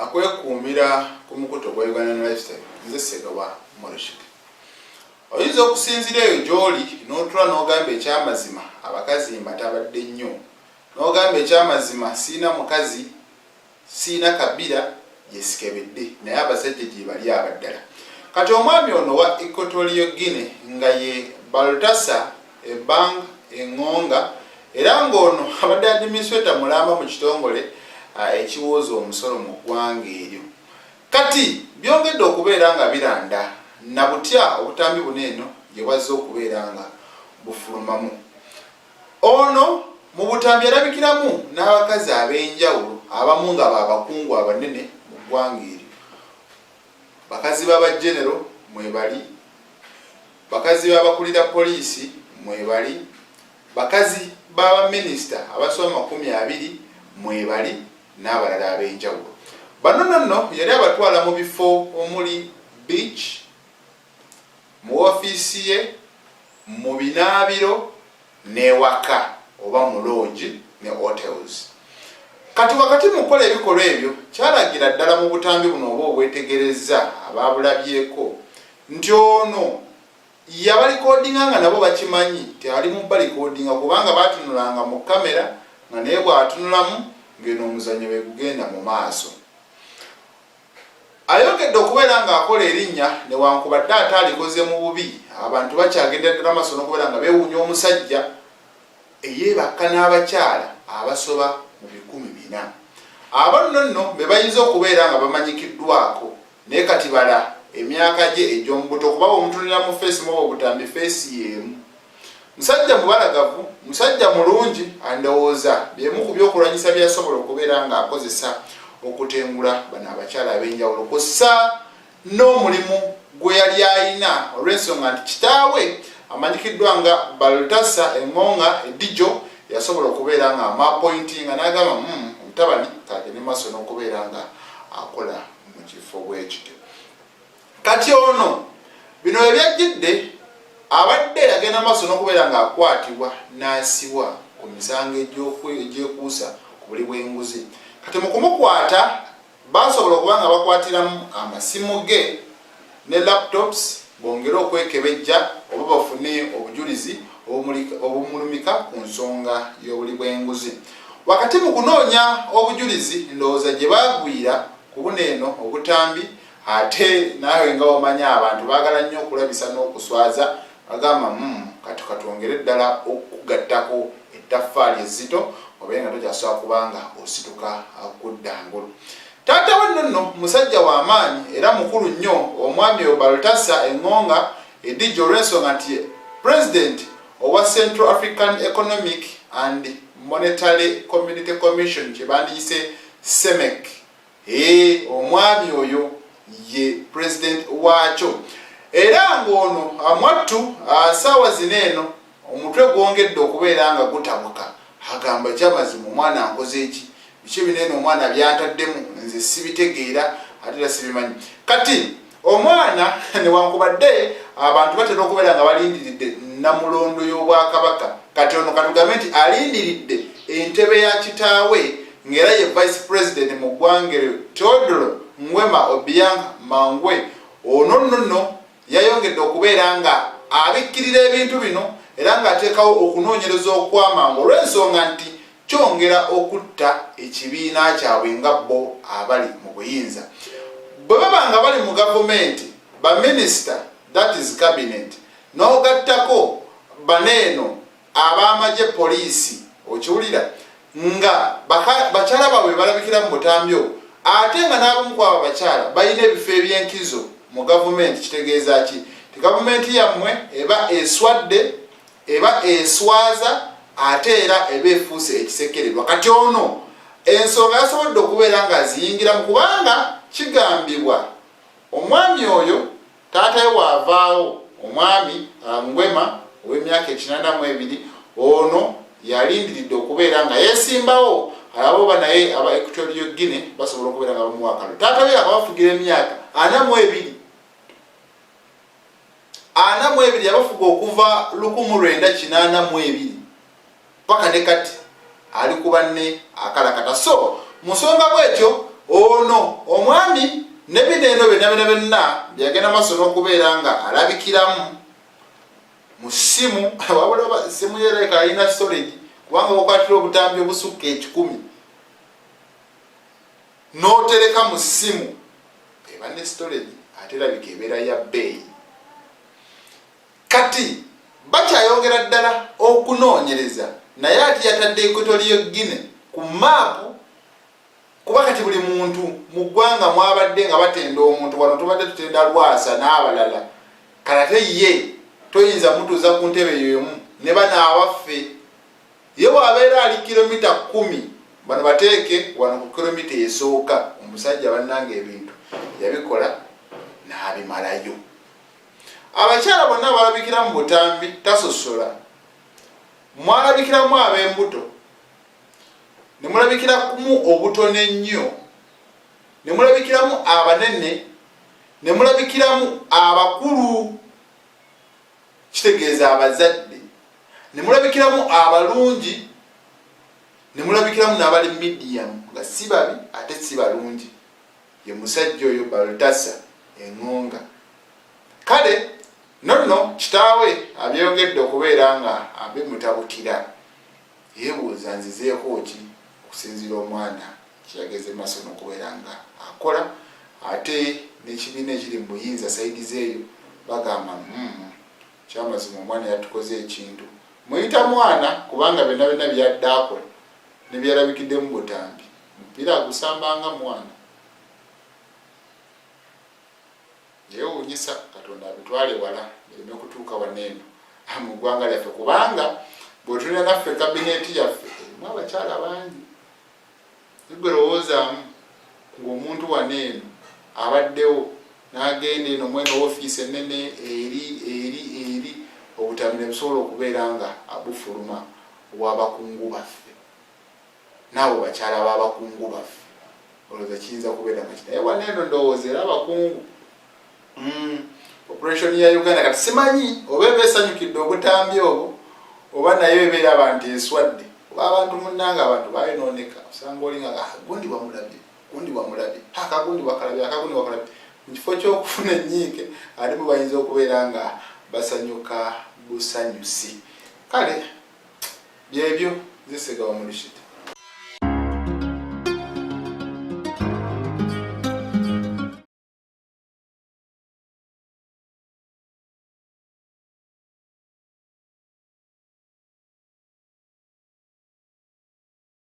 akwekuumira ku mukutu ogwa Ugandan Lifestyle, nze Ssegawa Murshid. Oyinza okusinziira eyo gy'oli n'otula n'ogamba ekyamazima abakazi mbatabadde nnyo, n'ogamba ekyamazima sirina mukazi, Siyina kabira gyesikebedde naye abasajja gyebali abaddala. Kati omwami ono owa Equatorial Guinea nga ye Baltasar Ebang Engonga era ng'ono abadde administrator mulamba mu kitongole ekiwooza omusolo mu ggwanga eryo. Kati byongedde okubeera nga biranda na butya obutambi buno eno gyebwazze okubeera nga bufulumamu. Ono mu butambi alabikiramu n'abakazi ab'enjawulo abamu nga ba bakungu abanene mu ggwanga eryo. Bakazi ba ba Genero mwebali, bakazi b'abakulira poliisi mwebali, bakazi ba baminisita abasoba 20 mwebali n'abalala ab'enjawulo. Bano nno nno yali abatwala mu bifo omuli beach, mu woofiisi ye, mu binaabiro n'ewaka oba mu loogi ne hotels. Kati wakati mu kukola ebikolwa ebyo, kyalagira ddala mu butambi buno oba obwetegerezza abaabulabyeko nti ono yabalikodinga nga nabo bakimanyi nti ali mu balikodinga kubanga baatunulanga mu kkamera nga naye bw'atunulamu ng'eno omuzannyo bwe gugenda mu maaso. Ayongedde okubeera ng'akola erinnya newankubadde ate alikoze mu bubi, abantu bakyagendera ddala maaso n'okubeera nga beewuunya omusajja eyeebakka n'abakyala abasoba mu 400. Abo nno nno be bayinza okubeera nga bamanyikiddwako naye kati bala emyaka gye egy'omu buto kuba bw'omutunulira mu ffeesi mu obwo obutambi ffeesi y'emu. Musajja mubalagavu, musajja mulungi andowooza byemu ku byokulwanyisa byeyasobola okubeera nga akozesa okutengula bano abakyala ab'enjawulo kw'ossa n'omulimu gwe yali alina olw'ensonga nti kitaawe amanyikiddwa nga Baltasar Engonga Edijo yasobola okubeera nga amuapointinga n'agamba omutabani kagende maaso n'okubeera nga akola mu kifo bwekityo. Kati ono bino we byajjidde abadde agenda maaso n'okubeera ng'akwatibwa n'asibwa ku misango egyekuusa ku buli bw'enguzi. Kati mu kumukwata baasobola okuba nga bakwatiramu amasimu ge ne laptops bongere okwekebejja oba bafune obujulizi obumulumika ku nsonga y'obuli bw'enguzi. Wakati mu kunoonya obujulizi ndowooza gye baagwira ku buno eno obutambi Ate naawe nga omanyi abantu baagala nnyo okulabisa n'okuswaza, bagamba kati katwongere ddala okukugattako ettaffaali ezzito obeere nga tokyasobola kuba nga osituka kudda ngulu. Taata we nno nno musajja wa maanyi era mukulu nnyo, omwami oyo Baltasar Engonga Edidjo olw'ensonga nti ye Pulezidenti owa Central African Economic and Monetary Community Commission kye bandiyise CEMEC. Eeh omwami oyo ye president waakyo era ng'ono mwattu saawa zino eno omutwe gwongedde okubeera nga gutabuka agamba kyamazima omwana ankoze ki biki bino eno omwana byantaddemu nze sibitegeera ate era sibimanyi kati omwana newankubadde abantu batera okubeera nga balindiridde namulondo y'obwakabaka kati ono katugambe nti alindiridde entebe ya kitaawe ng'era ye vice president mu ggwanga eryo Teodoro Nguema Obiang Mangwe ono nno nno yayongedde okubeera nga abikkirira ebintu bino era ng'ateekawo okunoonyereza okw'amangu olw'ensonga nti kyongera okutta ekibiina kyabwe nga bo abali mu buyinza. Bwe baba nga bali mu gavumenti, baminisita that is cabinet n'ogattako bano eno ab'amagye, poliisi, okiwulira nga bakyala baabwe balabikira mu butambi obwo ate nga n'abamu ku abo abakyala balina ebifo eby'enkizo mu gavumenti kitegeeza ki? Nti gavumenti yammwe eba eswadde eba eswaza ate era eba efuuse ekisekererwa. Kati ono ensonga yasobodde okubeera ng'aziyingiramu kubanga kigambibwa omwami oyo taata we waavaawo omwami Ngwema ow'emyaka 82 ono yalindiridde okubeera nga yeesimbawo alabe oba naye aba Equatorial Guinea basobola okubeera nga bamuwa akalulu. Taata we yakabafugira emyaka 42. 42 yabafuga okuva 1982 paka ne kati ali ku banne akalakata. So mu nsonga bwetyo Ono omwami ne bino eno byonna byonna byonna byagenda maaso n'okubeera nga alabikiramu mu ssimu, wabula oba ssimu ye erabika alina storage, kubanga okwatira obutambi obusukka 100 n'otereka mu ssimu eba ne storage, ate erabika ebeera ya bbeeyi. Kati bakyayongera ddala okunoonyereza, naye ate yatadde Equatorial Guinea ku maapu, kuba kati buli muntu mu ggwanga mwabadde nga batenda omuntu, wano tubadde tutenda Lwasa n'abalala, kale ate ye toyinza mutuuza ku ntebe y'emu ne bano abaffe. Ye bw'abeera ali kilomita 10, bano bateeke wano ku kilomita esooka. Omusajja bannange ebintu yabikola n'abimalayo. Abakyala bonna abalabikira mu butambi tasosola, mwalabikiramu ab'embuto, ne mulabikiramu obutono ennyo, ne mulabikiramu abanene, ne mulabikiramu abakulu, kitegeeza abazadde, ne mulabikiramu abalungi, ne mulabikiramu n'abali medium nga si babi ate si balungi. Ye musajja oyo Baltasar Engonga. Kale nonno kitaawe abyongedde okubeera nga abimutabukira, yeebuuza nzizeeko ki okusinziira omwana kyeyageze maaso n'okubeera nga akola. Ate n'ekibiina ekiri mu buyinza side zeeyo bagamba, kyamazima omwana yatukoze ekintu." Muyita mwana kubanga byonna byonna byadde akola ne byalabikiddemu butambi, mupiira agusamba nga mwana. Yeewuunyisa. Katonda abitwale wala bireme kutuuka wano eno mu ggwanga lyaffe, kubanga bw'otulina naffe kabineeti yaffe erimu abakyala bangi. Gwe lowoozaamu ng'omuntu wano eno abaddewo n'agenda eno mweno ofiisi ennene eri eri eri, obutambi ne busobola okubeera nga bufuluma obw'abakungu baffe n'abo bakyala b'abakungu baffe, olowooza kiyinza kubeera nga kinaye wano eno? Ndowooza era abakungu, operation ya Uganda kati simanyi oba eba esanyukidde obutambi obwo, oba nayo ebeera abantu eswadde, oba abantu munnanga abantu bayonooneka. Osanga oli nga, "Ah, gundi wamulabye, gundi wamulabye, akagundi wakalabye, akagundi wakalabye," mu kifo ky'okufuna ennyiike ate bo bayinza okubeera nga basanyuka busanyusi. Kale byebyo, nze Segawa Murishid.